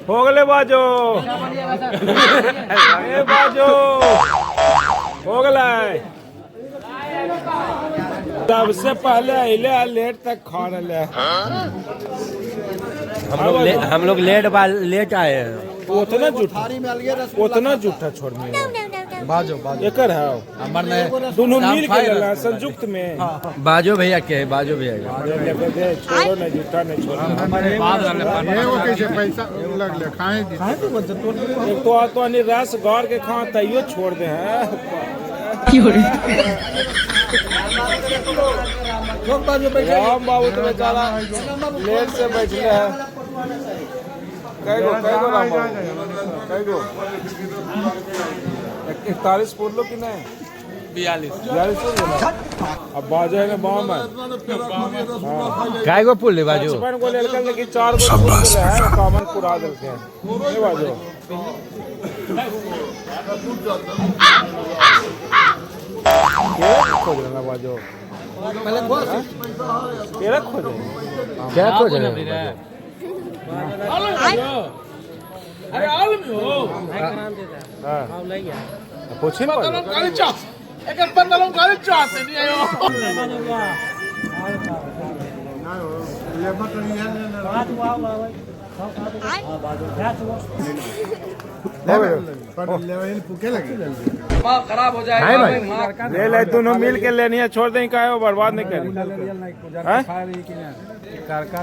हो गए बाजो, ए बाजो हो गए। सबसे पहले अले, लेट तक खा रहे। हम लोग लेट आए हैं। उतना जूठा, उतना जूठा छोड़ में। बाजो बाजो। एकर है। हमर नहीं। दोनों मिल के लेला संयुक्त में। बाजो भैया के है, बाजो भैया के। दे, दे, दे, छोड़ो नहीं, जूठा नहीं छोड़ो। एगो कैसे पैसा लगले खाए दी। एक तो तो नहीं रस गार के खा तैयो छोड़ दे हैं। राम बाबू तो बेचारा लेट से बैठले है। कई गो, कई गो राम बाबू, कई गो? 41 बोल लो कि नहीं? 42, 42। अब बाजे है ना बम है। काय गो पुल ले बाजो? 55 गो लेलकन, लेकिन चार गो छूट गेले है, 51 पुरा देलके हैं। नहीं बाजो, केरा खोज रहा बाजो, केरा खोज रहे। क्या खोज रहे हैं? हाँ, पूछी ना बाजो। है भाई। ले ले, दोनों मिल के लेनी है, छोड़ दें का बर्बाद नहीं करी हैं? काका।